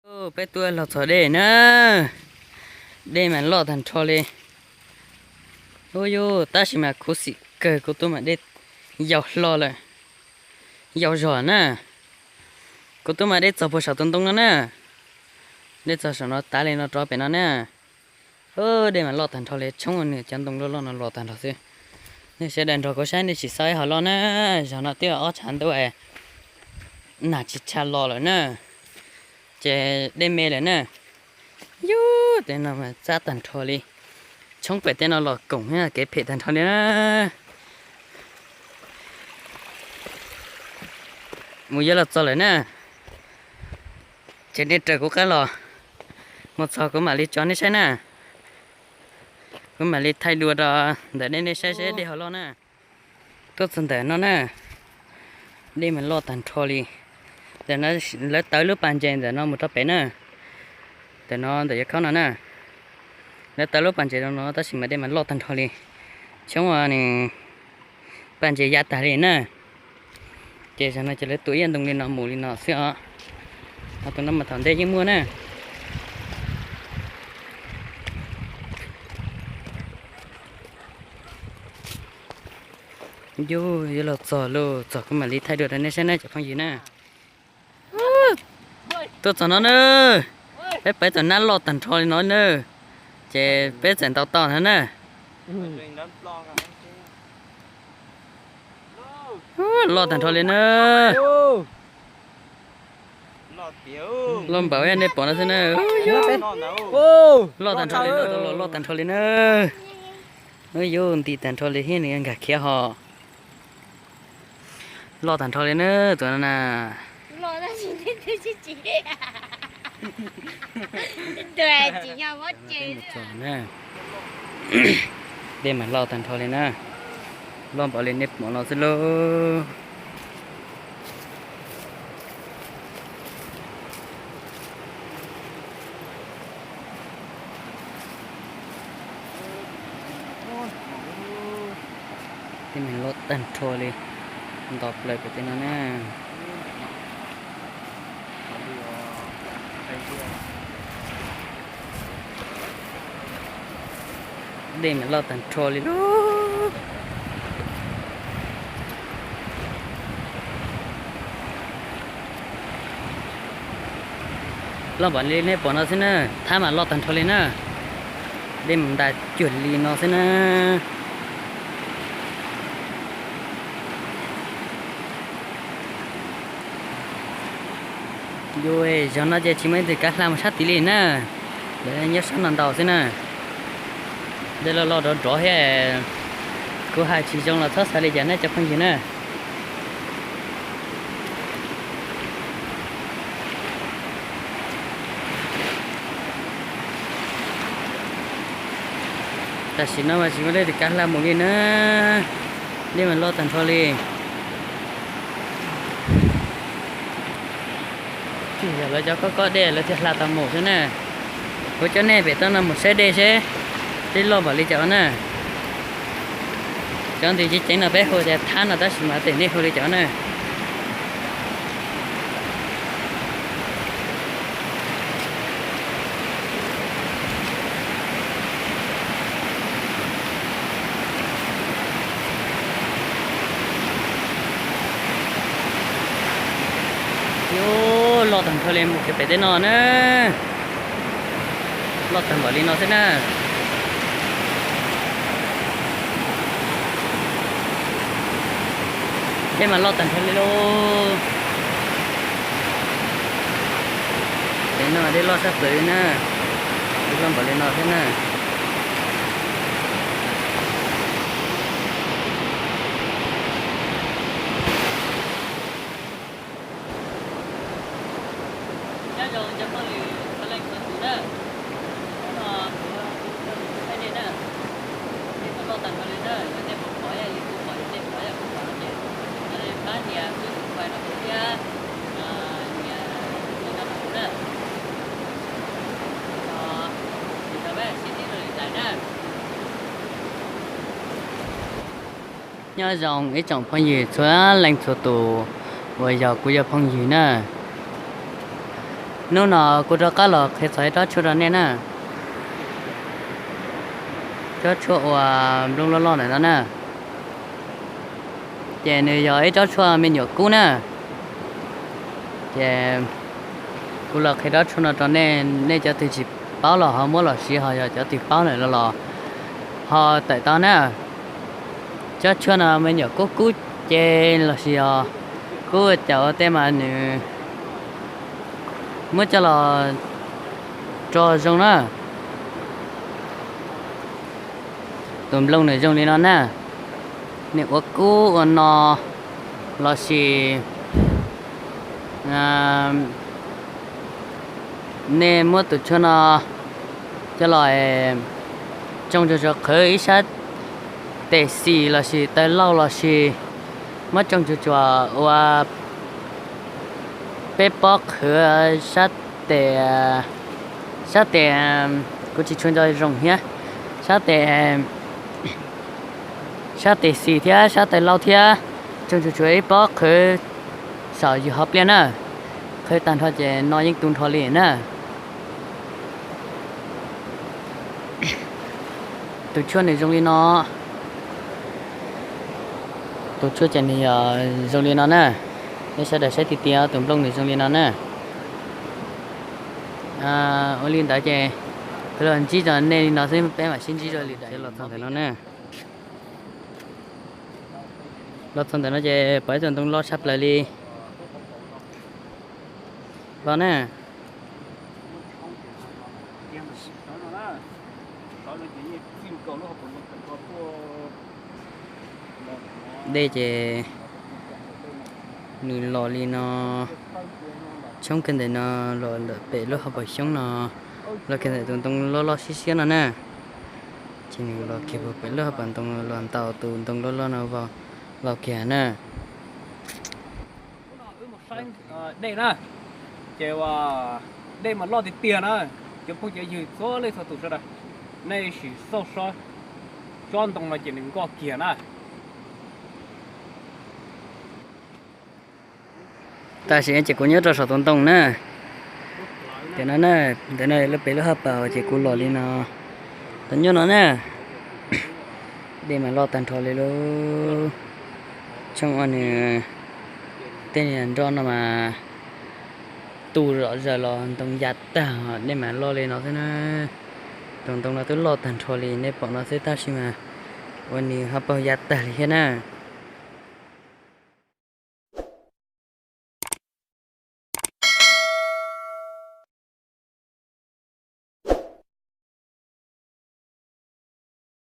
Peb tuaj los txog dej na, dej mas loj tag nrho li. Ub yuj, tab sis mas khuv xim kawg, kuv twb mam dej yau hlo lawm, yau zog na. Kuv twb mam dej txog puag saum tus ntoo no na, dej txog saum no tav li no rov pem no na. Dej mas loj tag nrho li, tshoob ua nws cov ntoo loj loj no los tag nrho xwb. Nej sawv daws nrog kuv saib, nej sim xauj ib hom loj na, zog no twb ob tshav ntuj nag tsis tshua los lawm na, ces dej me lawm na. Yuj, tej no mas txab tag nrho li, tshoob pem tej no los koom kev phem tag nrho li na. Mus yuav los txog lawm na, ces nej raws kuv qab los, mus txog kuv mam li tso nej saib na. Kuv mam li thaij dua rau ntawm nej, nej saib seb dej ho loj na. Tuaj txog ntawm no na, dej mas loj tag nrho li. Ntawm no lawv tawv lub pas ntses ntawm no mus rau pem na. Ntawm no ntawm yawg khaub no na, lawv tawv lub pas ntses rau no tab sis mas dej mas loj tag nrho li, tshoob nws pas ntses ya tag li na. Ces zaum no ces lawv tuav ib ntoo li no mus li no xwb os. Ho tus no mas thaum ntej yeej muaj na. Yuj, yuav los txog lauj, txog kuv mam li thaij dua rau nej saib na cov phooj ywg na. Tuaj txog no na, peb pem txog nab loj tag nrho li no na, ces peb txawm ntaus tau no na. Loj tag nrho li na. Loj npaum nej pom no xwb na. Loj tag nrho li, loj tag nrho li na. Yuj, nti tag nrho li thiab nws nkag khiav ho. Loj tag nrho li na, tus no na. Dej mas loj tag nrho li na, loj npaum li nej pom no xwb lauj. Tej me loj tag nrho li, nto plaws pem tej no na. Dej mas loj tag nrho li lauj. Loj npaum li nej pom no xwb na, thab mas loj tag nrho li na. Dej mas ntas cuag li no xwb na. Yuav, zaum no ces tsis muaj ib tug kav hla mus sab tid li na. Lawv nyob sab no ntau xwb na. Dej loj loj nrov nrov thiab, kuv hais tsis zoo los txhob xav li cas na cov phooj ywg na. Tam sim no mas tsis muaj leej twg kav hla mus li na, dej mas loj tag nrho li. Tsuas yog lawv cov kob kob dej lawv thiaj hla tau mus xwb na. Kuv coj nej pem toj no mus saib dej seb dej loj npaum li cas na. Cov ntawd ceev ceev no peb hu tias thab no tab sis mas tej nej hu li cas na. Yuav, loj tag nrho li mus kiag pem tej no na. Loj tag npaum li no xwb na. Dej mas loj tag nrho li lauj. Pem no dej loj sab plaws li na. Dej loj npaum li no xwb na. Nyob zoo cov phooj ywg txhua leej txhua tus na, hnub no kuv tuaj mus saib dej na, dej tuaj loj tag nrho li na, yog nej puas pom ib yam li kuv pom, yog nej pom ib yam li kuv pom ces pab nias subscribe rau kuv thiab, nias tub rau kuv na. Nim no peb sib ntsib dua lwm daim na. Nyob zoo ib tsoom phooj ywg txhua leej txhua tus uas yog kuv cov phooj ywg na. Hnub no kuv rov qab los qhia txog ib tsob tshuaj rau nej na. Tsob tshuaj uas nplooj loj loj ntawm no na, ces nws yog ib tsob tshuaj me nyuam kub na. Ces kuv los qhia tsob tshuaj no rau nej, nej cov twg tsis paub los ho muab los siv, ho yog cov twg paub lawm los los ho tawm tau na. Tsob tshuaj no me nyuam kub kub ces los sis yog kub cas ua tej mas nws muab coj los tso zoo na. Tus nplooj nws zoo li no na, nws ua kub ua no los sis nej muab tus tshuaj no coj los tsoo tsuag tsuag qhwv ib sab tes xis los sis taw lauj los sis muab tsoo tsuag tsuag ua peb pob qhwv sab tes, sab tes, kuv tsis tshua nco zoo thiab, sab tes, sab tes xis thiab sab taw lauj thiab, tsoo tsuag tsuag ib pob qhwv saum yus hauv pliaj na. Qhwv tag nrho ces no yeej tu nrho li na. Tus tshuaj nws zoo li no. Tus tshuaj ces nws yog zoo li no na. Nej sawv daws saib tiag tiag, tus nplooj nws zoo li no na. Ua li ntawd ces kuv los ntsib rau nej li no xwb, peb mam sib ntsib rau lwm daim los txog ntawm no na. Los txog ntawm no ces pom ib tug ntoo loj tshaj plaws li los na. Dej ces nws los li no, tshoob kiag ntawm no los ntawm pem lub hauv paus xyoob no, los kiag ntawm tus ntoo loj loj siab siab no na. Ces nws los kiag pem lub hauv paus ntoo los ntaus tus ntoo loj loj no los kiag na. Dej na, ces dej mas loj tiag tiag na. Cov phooj cov ywg txhua leej txhua tus sawv daws, nej sim xauj tsob ntoo no ces nws nkoj kiag na. Tam sim ces kuv nyob rau saum tus ntoo na. Tiam no na, ntawm no lub pem lub hauv paus ces kuv los li no, los nyob no na. Dej mas loj tag nrho li lub tshooj ua nws tej niag nroj no mas tu zom zaws los ntoo ya tag, dej mas loj li no xwb na. Tus ntoo no twb loj tag nrho li nej pom no xwb tab sis mas ua nws hauv paus ya tag li thiab na.